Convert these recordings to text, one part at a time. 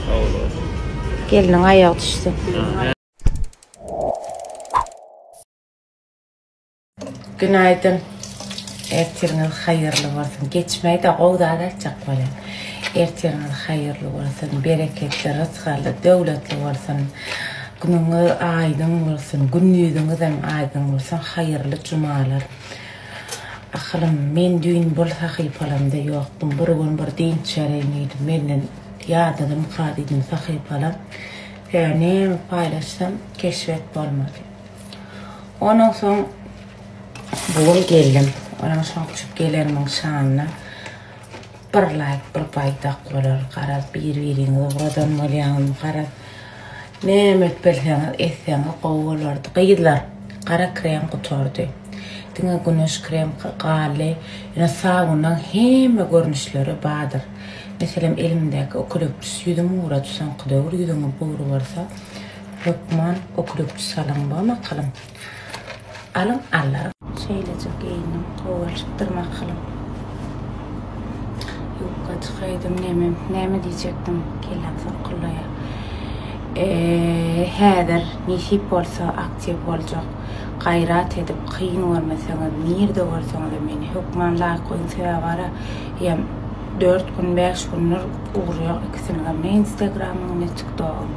Sag bol. Gelniň aýagy düşsün. Günaýdyn. Ertiriňiz haýyrly bolsun. Geçmäýde gowy zat aýtjak bolýan. Ertiriňiz haýyrly bolsun. Bereketli, rysgally, döwletli bolsun. Günüňiz aýdyň bolsun. Gündiziňizem aýdyň bolsun. Haýyrly jumalar. Ahylym, men düýn bul sahypalamda ýokdum. Bir gün bir dynç bereýin diýdim. Menden ýadadymyka diýdim sahypalam. Sebäbi näme paýlaşsam keşbet bolmady. Ondan soň bu gün geldim. Ondan soň şu gelenimiň şanyna bir laýk, bir baýdak bolar. Garaz, bir-biriňizi ugradan bolýaňyzmy, garaz. Näme edip bilseňiz, etseňiz gowy bolardy. Gyzlar, gara krem gutardy. Diňe güneş krem galdy. Ýöne sabunlaň hemme görnüşleri bardyr. Meselem, elimdäki okuloptis ýüzüň gurady soňky döwür ýüzüňiz gury bolsa, Hökman oklupçy salyň bo makalym. Alyň Alla. Şeýlejik geýindim gowy bolşupdyr makalym. Ýubka çykaýdym nemem näme diýjekdim kelläm sorkullaýa. Häzir nesip bolsa aktiw boljak. Gaýrat edip kyn görmeseňiz nirde görseňizem meni hökman laýk goýuň sebäbi bara ýa 4 gün 5 gündür ugry ýok ikisiniňem ne instagramyň ne tiktogyň.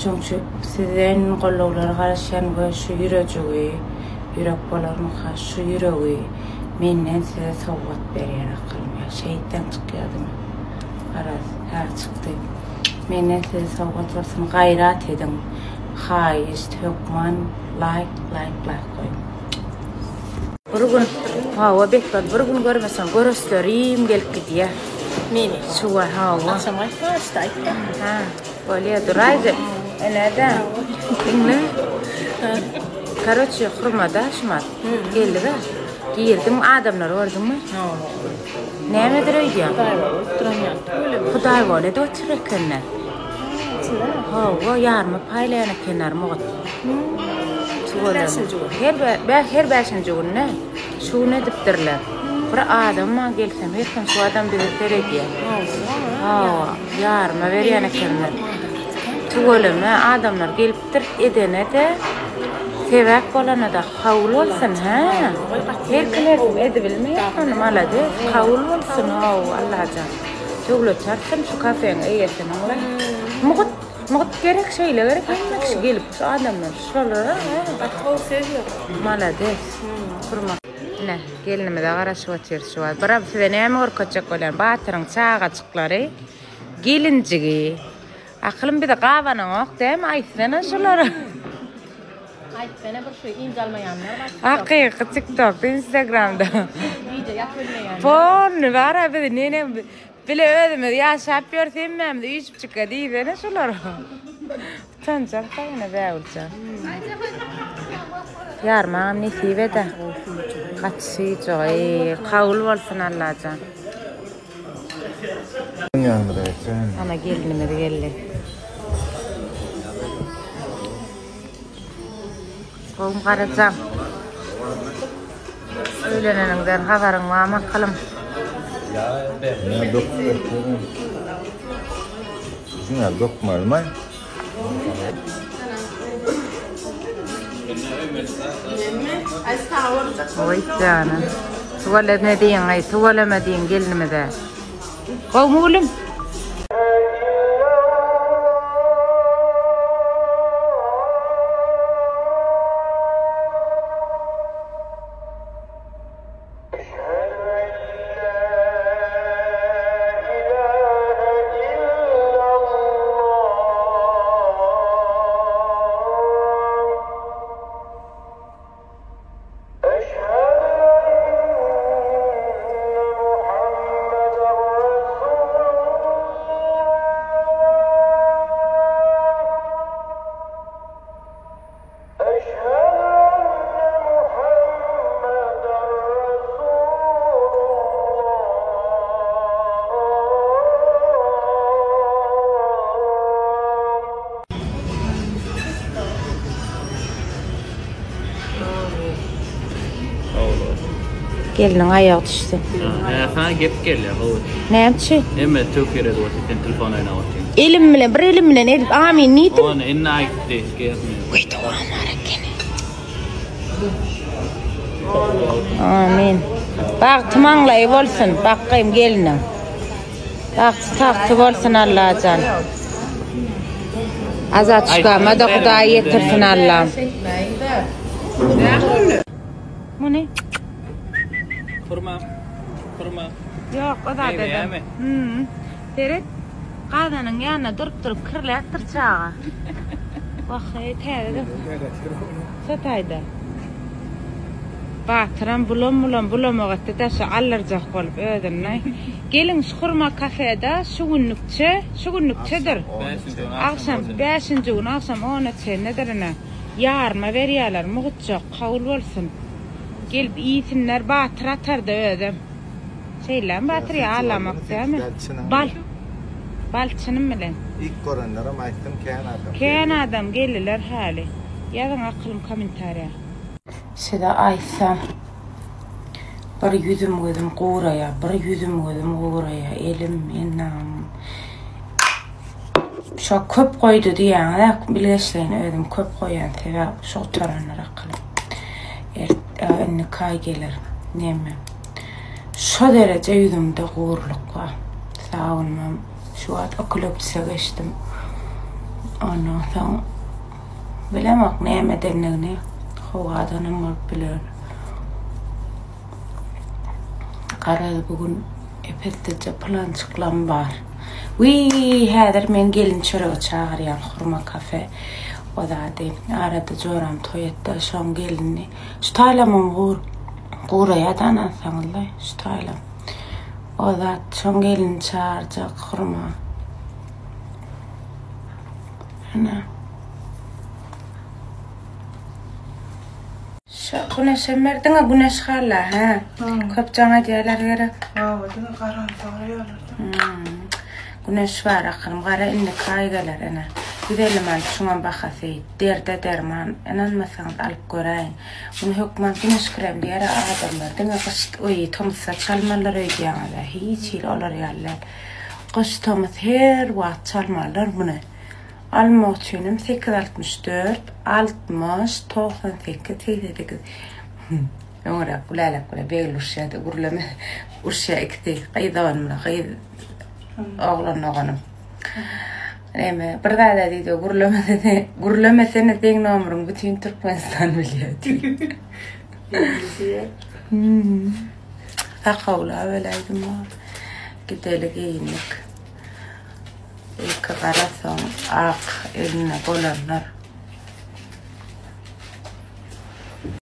Şoň üçin sizden gollawlara garaşýan we şu ýürejigi, ýürek bolarmyka, şu ýüregi menden size sowgat berýän akylym ýa şeýtan çykýadymy? Garaz, hä çykdy. Menden size sowgat bolsun, gaýrat ediň. Haýyşt hökman laýk, laýk, laýk goýuň. Bir gün, hawa Bekbal bir gün görmeseň göreslerim gelip gidýär. Meni. Şu wagt hawa. Agşam aýtma, işte aýtda. Ha, bolýa duraýdy. Ene-de. Diňle. Karoçe, hurmada şumat. Geldi-de. Girdim, adamlary gördüňmi? Nämedir öýdýäň? Hudaý bolup duran ýaly tüweleme. Hudaý bol edip otyr ekenler. Hawa, ýaryma paýlaýan ekenler mugt. Bäşinji gün. Her bä her bäşinji günde şu gün edipdirler. Bir adam maňa gelsem her kim şu adam bize seredýär. Hawa, ýaryma berýän ekenler. Tüweleme adamlar gelipdir edene-de sebäp bolana-da kabul bolsun hä. Her kim her kim edibilmeýär ony malades kabul bolsun how Allajan. Döwlet artsyn şu kafeň eýesiniň we mugt mugt gerek şeýle gerek hemme kişi gelip şu adamlar şolara Gaty gowy söz ýok. Malades. Hurmat. Ine gelinimize garaşyp otyrys şu wagt. Biram size näme görkezjek bolýan Batyryň çagajyklary gelinjigi. Akylym bizi gabanaňok dämi aýtsana şulara. Aýtsana bir şu ynjalmaýanlar bar. Hakyky TikTokda, Instagramda. Gije ýatyp bilmeýänler. Polny bar-a bizi neneň bile özümiz ýaşap ýörüs hemmämiz üýşüpjik-ä diýsene şulara. Utanjak da ýene Bägüljan. Ýarmagam nesip ede. Gaty süýji. Kabul bolsun Allajan. Ana gelinimiz geldi. Gowmy Garajan? Öýleneniňden habaryň barmy akylym? Ne dokma? Ne dokma? Oý jana. Tüweleme diýiň, tüweleme diýiň gelinimize. Gowmy gülüm? Gelniň aýagy düşsün. Hä, saňa gep gelýär, gowy. Näme üçin? Hemme tökir edip otyr, sen telefon oýnap otyň. Elim bilen, bir elim bilen edip amin diýdim. Ony indi aýtdy, gezme. Weý dowam bar ekeni. Amin. Bagty maňlaýy bolsun, bakgym gelniň. Bagty tagty bolsun Allajan. Azatçykama-da Hudaý ýetirsin Allam. Muny. Hurma. Hurma. Ýok, o zat edem. Hmm. Seret. Gazanyň ýanynda durup-durup kirläpdir çaga. Wah-eý, täze. Şo taýda. Batyram bulam-bulam bulamak etdi daşy aldyrjak bolup özüni. Geliň şu hurma kafeda şu günlükçe, şu günlükçedir. Agşam bäşinji gün agşam ona çenlidir ine. Ýaryma berýärler mugtjak kabul bolsun. Gelip iýsinler Batyr atarda özem. Şeýlemi Batyr ýa aldamak dämi? Bal. Bal çynym bilen. Ilk görenlerem aýtsyn kän adam Kän adam geldiler häli. Ýazyň akylym komentariýa. Size aýtsam bir ýüzüm gözüm guraýa bir ýüzüm gözüm guraýa elim endamym şo köp goýdy diýýäňiz-ä bilgeşleýin özüm köp goýýan sebäp şo gutarandyr akylym. Ert indi kaý geler neme. Şo dereje ýüzümde gurulyk bar. Sabynam şu wagt okulopsä geçdim. Ondan soň bilemok näme edendigini. Howadanam bolup biler. Garaz bu gün epesdije plançyklam bar. Wiý, häzir men gelin çörege çagyrýan hurma kafe. O zady arada joram toý etdi, şoň gelini. Şu taýlamam gur. Guraýa-da ynansaňyzlaý şu taýlam. O zat şoň gelini çagyrjak hurma. Ine. Şu güneşem ber, diňe güneş galla, hä? Köp jaň edýärler gerek. Hawa, diňe garany soraýarlar-da. Güneş bar akylym, gara indi kaý geler ene. 150 manat şuňam bahasy, derde derman, ynanmasaňyz alyp göräýiň. Muny hökman güneş krem diýer adamlar, diňe gyş, oý, tomusda çalmalydyr öýdýäňiz-ä, hiç hili olar ýaly däl. Gyş, tomus her wagt çalmalydyr muny. Almak üçinem 864 60 98 88. Öňräk Gülälek bilen Begli uruşýardy, gürleme uruşýar ikisi, gyz doganym bilen gyz oglan doganym. Näme, bir zada diýdi, gürlemesene, gürlemesene seň nomeriň bütin Türkmenistan bilýär diýdi. Hmm. Sakawlap öläýdim. Gideli geýindik. Ilki gara soň ak eline bolanlar.